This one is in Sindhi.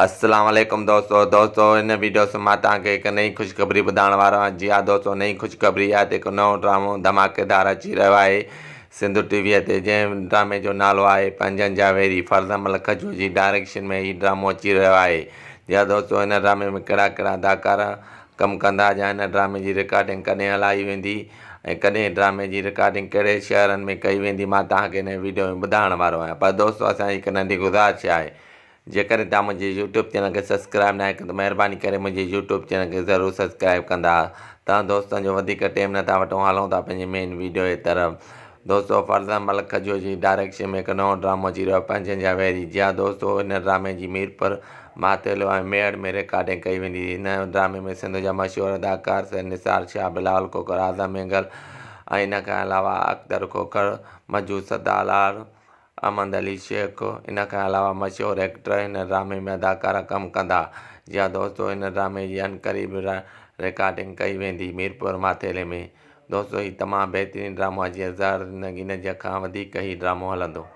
السلام عليڪم دوستو دوستو هن ويڊيو سان مان توهان کي هڪ نئين خوشخبري ٻڌائڻ وارو آهيان جي ها دوستو نئين خوشخبري آهي ته هڪ نئون ڊرامو ڌماڪيدار اچي رهيو آهي سنڌ ٽي وي تي جنهن ڊرامي جو نالو آهي پنهنجن جا ويري فرزند ملڪ کجو جي ڊائريڪشن ۾ هي ڊرامو اچي رهيو آهي جي ها دوستو هن ڊرامي ۾ ڪهڙا ڪهڙا اداڪار ڪم ڪندا يا هن ڊرامي جي رڪارڊنگ ڪڏهن هلائي ويندي ۽ ڪڏهن ڊرامي جي رڪارڊنگ ڪهڙي شهرن ۾ ڪئي ويندي مان توهان کي هن ويڊيو ۾ ٻڌائڻ وارو آهيان پر دوستو اسان جي هڪ ننڍي گذارش آهي جيڪڏهن توهان منهنجي يوٽيوب چينل کي سبسڪرائب ناهي ڪيو ته مهرباني ڪري منهنجي يوٽيوب چينل کي ضرور سبسڪرائب ڪندا. توهان دوستن جو وڌيڪ ٽيم نٿا وٺون هلون ٿا پنهنجي مين ويڊيو جي طرف. دوستو فرزند ملڪ کجو جي ڊائريڪشن ۾ هڪ نئون ڊرامو اچي رهيو آهي پنهنجن جا ويري جي ها دوستو هن ڊرامي جي ميرپور ماٿيلو ۽ ميهڙ ۾ رڪارڊنگ ڪئي ويندي هن ڊرامي ۾ سنڌ جا مشهور اداڪار سيد نثار شاهه بلاول کوکر اعظم مينگل ۽ ان کان علاوه اختر کوکر مجو ستالار احمد علي شيخ ان کان علاوه مشهور ايڪٽر هن ڊرامي ۾ اداڪارا ڪم ڪندا. جي ها دوستو هن ڊرامي جي عنقريب رڪارڊنگ ڪئي ويندي ميرپور ماٿيلي ۾. دوستو هي تمام بهترين ڊرامو آهي جيئن زهر زندگي ان جي کان وڌيڪ هي ڊرامو هلندو.